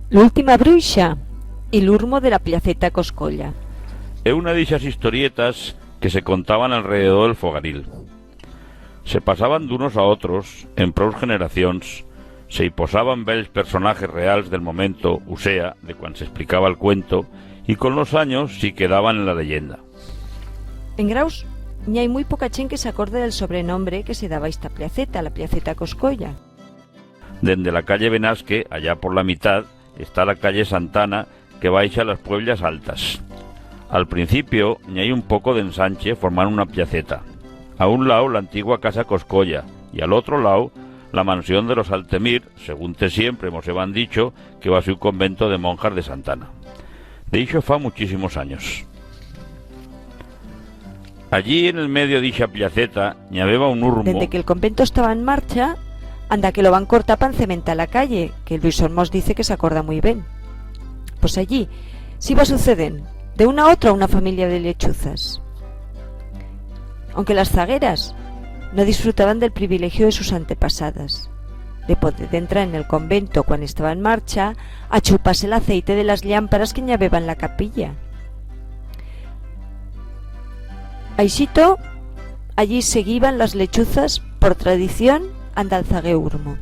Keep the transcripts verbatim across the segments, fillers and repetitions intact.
L'última bruixa y l'urmo de la Placeta Coscolla. Ye una d'ixas historietas que se contaban alrededor del fogaril. Se pasaban d'unos a otros en prous generacions, se i posaban bells personajes reals del momento, u sea, de cuan s'explicaba el cuento, y con los anyos s'i quedaban en la leyenda. En Graus, n'i hai muit poca chent que s'acorde del sobrenombre que se daba a ista placeta, la Placeta Coscolla. Dende la calle Benasque, allá por la mitat, está la calle Santana, que baixa las Puebllas Altas. Al principio, n'i hai un poco d'ensanche formando una placeta. A un lau, l'antigua casa Coscolla, y al otro lau, la mansión de los Altemir, según te siempre mos heban dicho, que va ser un convento de monjas de Santana. D'ixo fa muchísimos anyos. Allí, en el medio d'ixa placeta, n'i habeba un urmo. Dende que el convento estaba en marcha, anda que lo van cortar pa encementar la calle, que Luisón mos dice que s'acorda muit ben. Pos allí, s'iba sucedent, de una a otra, una familia de lechuzas. Aunque las zagueras no disfrutaban del privilegio de sus antepasadas, de poder entrar en el convento cuan estaba en marcha a chupar-se l'aceite de las llamparas que n'i habeba en la capilla. Així tot, allí seguiban las lechuzas por tradición anda el zaguer urmo.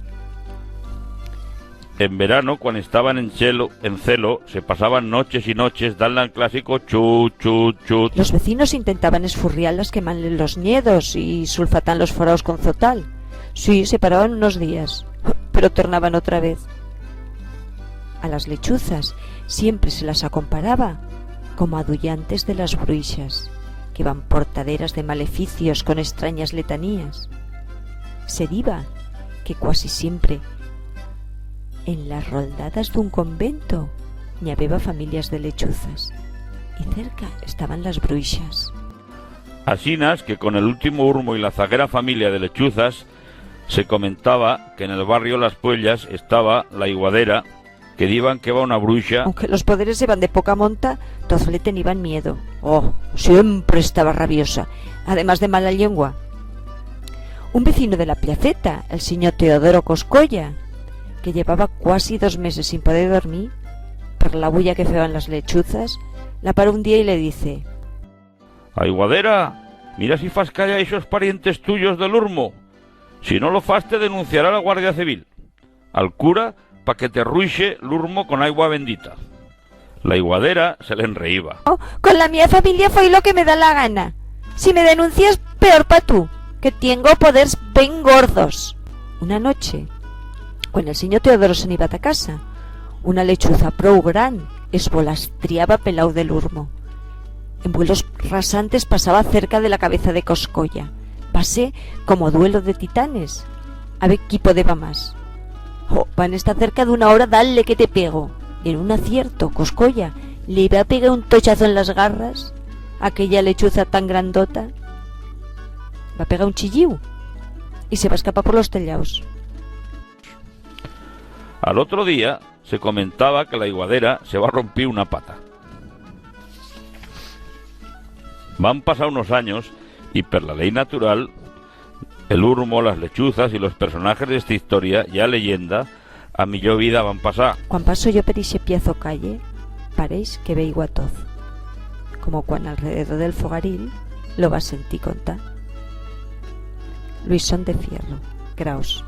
En verano, cuan estaban en chelo, en celo, se pasaban noches y noches dand-le al clásico chut, chut, chut. Los vecinos intentaban esfurriar-las quemand-le los niedos y sulfatar los foraus con zotal. Sí, se paraban unos días, pero tornaban otra vez. A las lechuzas siempre se las acomparaba como aduyentes de las bruixas, que van portaderas de maleficios con estranyas letanías. Se diba que cuasi siempre en las roldadas d'un convento n'i habeba familias de lechuzas, y cerca estaban las bruixas. Asinas que con el último urmo y la zaguera familia de lechuzas, se comentaba que en el barrio Las Puellas estaba la Iguadera, que diban que eba una bruixa. Aunque los poderes eban de poca monta, toz le teniban miedo. Oh, siempre estaba rabiosa, además de mala llengua. Un vecino de la placeta, el sinyor Teodoro Coscolla, que llevaba cuasi dos meses sin poder dormir, per la bulla que feban las lechuzas, la paró un día y le dice: Aiguadera, mira si fas callar ixos parientes tuyos de l'urmo. Si no lo fas, te denunciará la Guardia Civil, al cura, pa que te ruixe l'urmo con aigua bendita. La Iguadera se le'n reíba. Oh, con la mía familia foi lo que me da la gana. Si me denuncias, peor pa tu, que tiengo poders ben gordos. Una noche, cuan el sinyor Teodoro se'n iba ta casa, una lechuza prou gran esvolastriaba pelau de l'urmo. En vuelos rasantes pasaba cerca de la cabeza de Coscolla. Va ser como duelo de titanes. A ver qui podeba más. Oh, van estar cerca d'una hora, dale que te pego. En un acierto, Coscolla le va pegar un tochazo en las garras a aquella lechuza tan grandota. Va pegar un chilliu y se va escapar por los tellaus. Al otro día, se comentaba que la Iguadera se va rompir una pata. Van pasar unos anyos y, per la ley natural, el urmo, las lechuzas y los personajes d'esta historia, ya leyenda, a millor vida van pasar. Cuan paso yo per ixe piazo calle, pareix que veigo a toz, como cuan alrededor del fogaril lo vas sentir contar. Luisón de Fierro, Graus.